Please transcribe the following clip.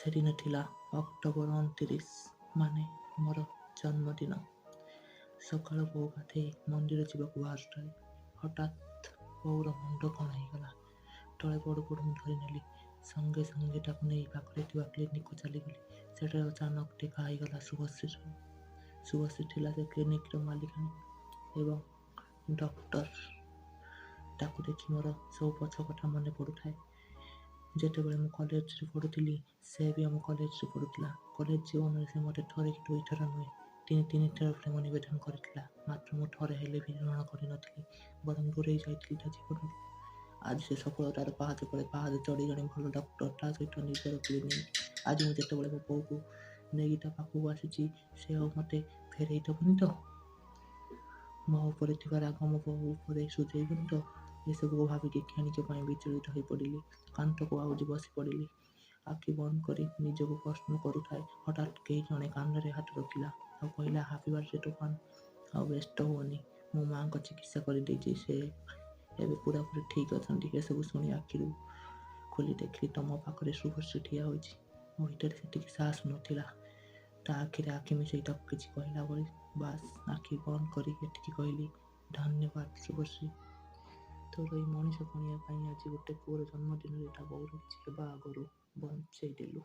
ସେଦିନ ଥିଲା ଅକ୍ଟୋବର 29, ମାନେ ମୋର ଜନ୍ମଦିନ। ସକାଳୁ ବୋଉ ଗାଧେଇ ମନ୍ଦିର ଯିବାକୁ ବାହାରୁଥାଏ। ହଠାତ୍ ବୋଉର ମୁଣ୍ଡ କ'ଣ ହେଇଗଲା। ତଳେ ପଡ଼ୁ ପଡ଼ୁ ମୁଁ ଧରିନେଲି। ସଙ୍ଗେ ସଙ୍ଗେ ତାକୁ ନେଇ ପାଖରେ ଥିବା କ୍ଲିନିକକୁ ଚାଲିଗଲି। ସେଠାରେ ଅଚାନକ ଦେଖା ହେଇଗଲା ଶୁଭଶ୍ରୀ ସହ। ଶୁଭଶ୍ରୀ ଥିଲା ସେ କ୍ଲିନିକର ମାଲିକାଣୀ ଏବଂ ଡକ୍ଟର। ତାକୁ ଦେଖି ମୋର ସବୁ ପଛ କଥା ମନେ ପଡ଼ୁଥାଏ। ଯେତେବେଳେ ମୁଁ କଲେଜରେ ପଢ଼ୁଥିଲି, ସେ ବି ଆମ କଲେଜରେ ପଢ଼ୁଥିଲା। କଲେଜ ଜୀବନରେ ସେ ମୋତେ ଥରେ କି ଦୁଇଥର ନୁହେଁ, ତିନି ତିନି ଥର ପ୍ରେମ ନିବେଦନ କରିଥିଲା। ମାତ୍ର ମୁଁ ଥରେ ହେଲେ ବି ଗ୍ରହଣ କରିନଥିଲି, ବରଂ ଦୂରେଇ ଯାଇଥିଲି ତା ଜୀବନରୁ। ଆଜି ସେ ସଫଳତାର ପାହାଚ ପରେ ପାହାଚ ଚଢ଼ି ଜଣେ ଭଲ ଡକ୍ଟର, ତା ସହିତ ନିଜର କ୍ଲିନିକ୍। ଆଜି ମୁଁ ଯେତେବେଳେ ମୋ ବୋଉକୁ ନେଇକି ତା ପାଖକୁ ଆସିଛି, ସେ ଆଉ ମୋତେ ଫେରେଇ ଦେବନି ତ? ମୋ ଉପରେ ଥିବା ରାଗ ମୋ ବୋଉ ଉପରେ ସୁଝେଇବନି ତ? ଏସବୁକୁ ଭାବିକି କ୍ଷଣିକ ପାଇଁ ବିଚଳିତ ହୋଇପଡ଼ିଲି। କାନ୍ଥକୁ ଆଉଜି ବସି ପଡ଼ିଲି। ଆଖି ବନ୍ଦ କରି ନିଜକୁ ପ୍ରଶ୍ନ କରୁଥାଏ, ହଠାତ୍ କେହି ଜଣେ କାନ୍ଧରେ ହାତ ରଖିଲା ଆଉ କହିଲା, "ହାପି ବାର୍ଥଡେ ତୋଫାନ। ଆଉ ବ୍ୟସ୍ତ ହୁଅନି। ମୁଁ ମାଆଙ୍କ ଚିକିତ୍ସା କରିଦେଇଛି। ସେ ଏବେ ପୂରାପୂରି ଠିକ୍ ଅଛନ୍ତି।" ଏସବୁ ଶୁଣି ଆଖିରୁ ଖୋଲି ଦେଖିଲି ତ ମୋ ପାଖରେ ଶୁଭଶ୍ରୀ ଠିଆ ହୋଇଛି। ମୋ ଭିତରେ ସେତିକି ସାହସ ନଥିଲା ତା ଆଖିରେ ଆଖି ମିଶାଇ ତାକୁ କିଛି କହିଲା ଭଳି। ବାସ୍, ଆଖି ବନ୍ଦ କରି ଏତିକି କହିଲି, "ଧନ୍ୟବାଦ ଶୁଭଶ୍ରୀ। ତୋର ଏଇ ମଣିଷ ପଣିଆ ପାଇଁ ଆଜି ଗୋଟେ ପୁଅର ଜନ୍ମଦିନରେ ତା ବୋଉର କିଛି ହେବା ଆଗରୁ ବଞ୍ଚେଇ ଦେଲୁ।"